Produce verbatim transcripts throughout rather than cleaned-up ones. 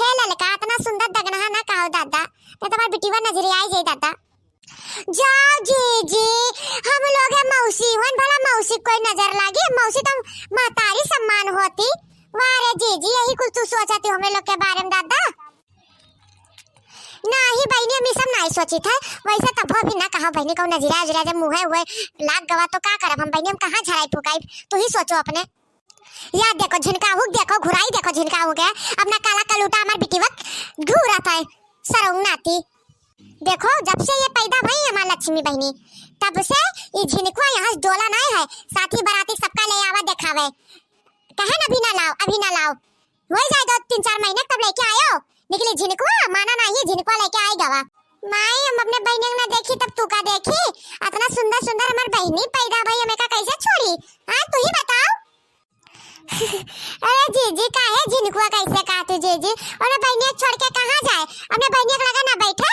हे ललका, अतना सुंदर दगनहा ना कहो दादा, नहीं तो हमार बिटिया नजरे आई जाई दादा। जाओ जीजी, हम लोग है मौसी, वन भला मौसी कोई नजर लागी, मौसी तो महतारी सम्मान होती। वाह रे जीजी, यही कुछ तू सोचती हमरे लोग के बारे में दादा। नाही बहिनी, हम ई सब नाही सोचित है। वैसे तबो भी ना कहो बहिनी, कहूँ नजरिया उजरिया जब मुँहे हुए लाग गवा तो का करब हम बहिनी, हम कहाँ झराई फुकाई, तू ही सोचो अपने। या देखो झिनका हुक, देखो घुराई, देखो झिनका हुक है, अपना काला कलूटा हमार बिटिया घूरत है, सरऊ नाती। देखो जब से ये पैदा भई हमार लक्ष्मी बहिनी, तब से ई झिनकुआ यहाँ से डोला नहीं है, साथी बराती सबका ले आवा देखावे, कहे न अभी ना लाओ, अभी ना लाओ। वही जाए दो तीन चार महीने तब लेके आयो। निकली झिनकुआ, माना नाही, झिनकुआ लेके आई गवा। माई, हम अपने बहिनिया के ना देखी तब तू का देखी? अतना सुंदर सुंदर हमार बहिनी पैदा भई, हमें का कैसे छोड़ी? हाँ, तू ही बताओ। अरे जीजी, काहे झिनकुआ कैसे कहती जीजी? अपने बहिनिया छोड़ के कहाँ जाए? अपने बहिनिया के लगे ना बैठे?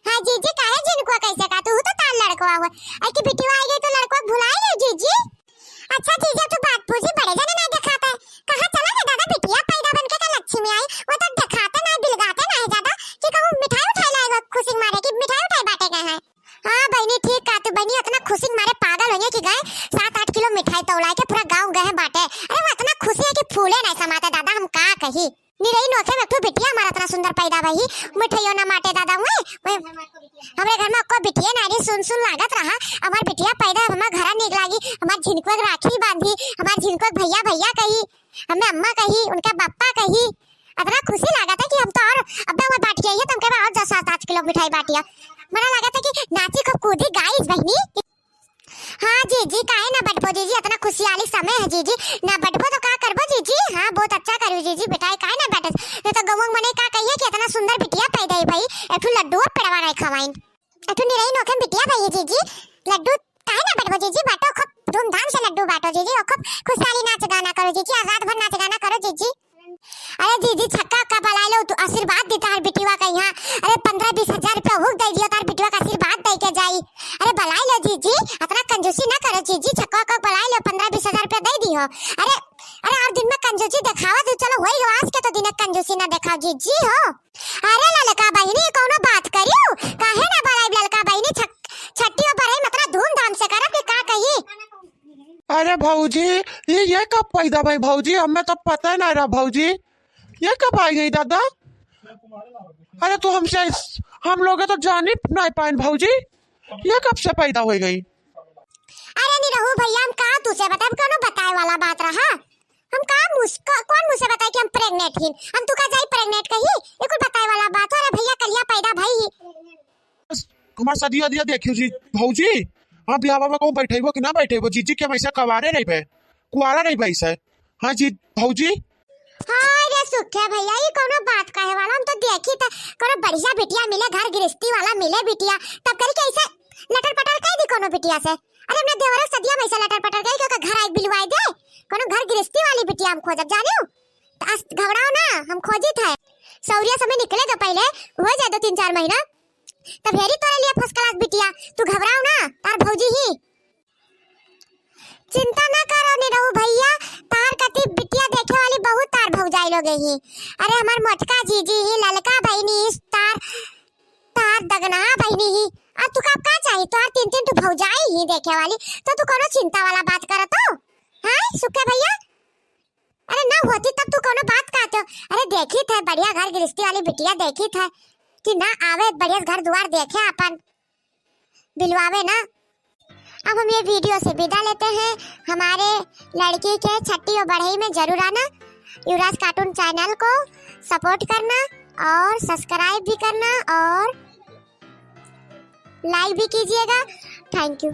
हाँ जीजी, काहे झिनकुआ कैसे कहती? तू तो तार लड़कवा हुआ। अब की बिटिया आई गई तो लड़कवा भुलाई गई जीजी। अच्छा जीजा, तू बात बूझी, बड़े जने ना देखाते। कहाँ चला गए दादा, बिटिया पैदा बन के का लक्ष्मी आई, वो तो देखाते ना, बिलगाते ना है ज्यादा कि कहूँ मिठाई उठाई लाए गए खुशी के मारे कि मिठाई उठाई बांटे गए हैं। हाँ बहिनी, ठीक कहा तू बहिनी, इतना खुशी के मारे पागल हो गए कि गए सात आठ किलो मिठाई तौला के पूरा गाँव गए हैं बांटे। अरे वो इतना खुशी है कि फूले नहीं समाते दादा, हम का कही। निरई नोखे में एक ठो बिटिया हमार इतना सुंदर पैदा भई, मिठाइयो ना माटे दादा। हुए, हुए, हमरे घर में कोई बिटिया ना रही, सुन सुन लागत रहा। हमार बिटिया पैदा, हमार घरा नीक लागी, हमार झिनकुआ के राखी बांधी, हमार झिनकुआ के भैया भैया कही, हमें अम्मा कही, उनका बप्पा कही। इतना खुशी लागत है कि हम तो और अब वो बांट के आई है, तुमके और दस सात आठ किलो मिठाई बांटिया। मना लागत है कि नाची खूब कूदी गाइस बहिनी। हाँ जीजी, काहे ना बटबो जीजी, इतना खुशियाली समय है जीजी, ना बटबो तो का करबो जीजी। हाँ, बहुत अच्छा करियो जीजी, मिठाई काहे ना बांटस, नहीं तो गौवा मने का कहिए कि इतना सुंदर बिटिया पैदा है भई, एक ठो लड्डू पेड़वा नहीं खवाइन, एक ठो निरई नोखे में बिटिया भई है जीजी, लड्डू काहे ना बटबो जीजी, बांटो खूब धूमधाम से लड्डू बांटो जीजी, और खूब खुशहाली नाच गाना करो जीजी, और रात भर नाच गाना करो जीजी। अरे जीजी, छक्का उक्का बलाई लो, तू आशीर्वाद दी तार बिटिया का यहाँ। अरे पन्द्रह बीस हजार रुपया हुक दे दियो, तार बिटिया का आशीर्वाद दे के जाई। अरे बलाई लो जीजी, इतना कंजूसी ना करो जीजी, छक्का उक्का बलाई लो, पन्द्रह बीस हजार रुपया दे दियो। अरे, अरे और दिन में कंजूसी देखावा तू, चलो वही आज के तो दिन कंजूसी ना देखाओ जीजी हो। अरे ललका बहिनी, कौनो बात करियो, काहे ना बलाई ललका बहिनी, छक-, छट्टी और बढ़ई में इतना धूमधाम से करब कि का कही। अरे भौजी, ये, ये कब पैदा भई भौजी? हमें तो पता ही नहीं रहा भौजी, ये कब आई गई दादा? अरे तू हमसे, हम लोग तो जान ही नहीं पाइन भौजी, ये कब से पैदा हो गई? अरे निरहू भैया, हम का तुसे बताए, कोनो बताए वाला बात रहा? हम का मुस-, क-, कौन मुँह से बताए कि हम pregnant ही? हम तू का जाई pregnant कही? ये कुल बताए वाला बात हो? अरे भैया, कलिया पैदा भई ही। हमार सदिया दिया देखियो जी भौजी, हाँ बियाह में कहूँ बैठेबो कि ना बैठेबो? जीजी के हम ऐसे कवारे रहिबे, कुआरा रहिबे ऐसे। हाँ जी भौजी। हाँ रे सुखे भैया, ये कोनो बात कहे वाला? हम तो देखी त कोनो बढ़िया बिटिया मिले, घर गृहस्थी वाला मिले बिटिया, तब करी के ऐसे लटर पटर कह दी कोनो बिटिया से। अरे अपने देवरों सदिया में ऐसे लटर पटर कही के ओकर घर आए बिलवाए दे, कोनो घर गृहस्थी वाली बिटिया हम खोजब जाने हो। त अस घबराओ ना, हम खोजित है। सौरिया समय निकले तो पहले हो जाए दो तीन चार महीना, तब हेरी तोरे लिए first class बिटिया, तू घबराओ ना, तार भौजी ही। चिंता ना करो निरहू भैया, तार कती बिटिया देखे वाली बहुत तार भौजाई लोग ही। अरे हमार मोटका जीजी ही, ललका बहिनी ही, तार, तार दगनहा बहिनी ही। अब तू का, का चाही? तोहार तीन, तीन ठो भौजाई ही देखे वाली, तो तू कोनो चिंता वाला बात करत हो? हाँ सुखे भैया, अरे ना होती तब तू कोनो बात कहते हो? अरे देखी थे बढ़िया घर गृहस्थी वाली बिटिया, देखी थे कि ना आवे बढ़िया घर दुआर देखे अपन, बिलवावे ना। अब हम ये video से विदा लेते हैं। हमारे लड़की के छट्टी और बढ़ई में जरूर आना। युवराज cartoon channel को support करना और subscribe भी करना और like भी कीजिएगा। Thank you।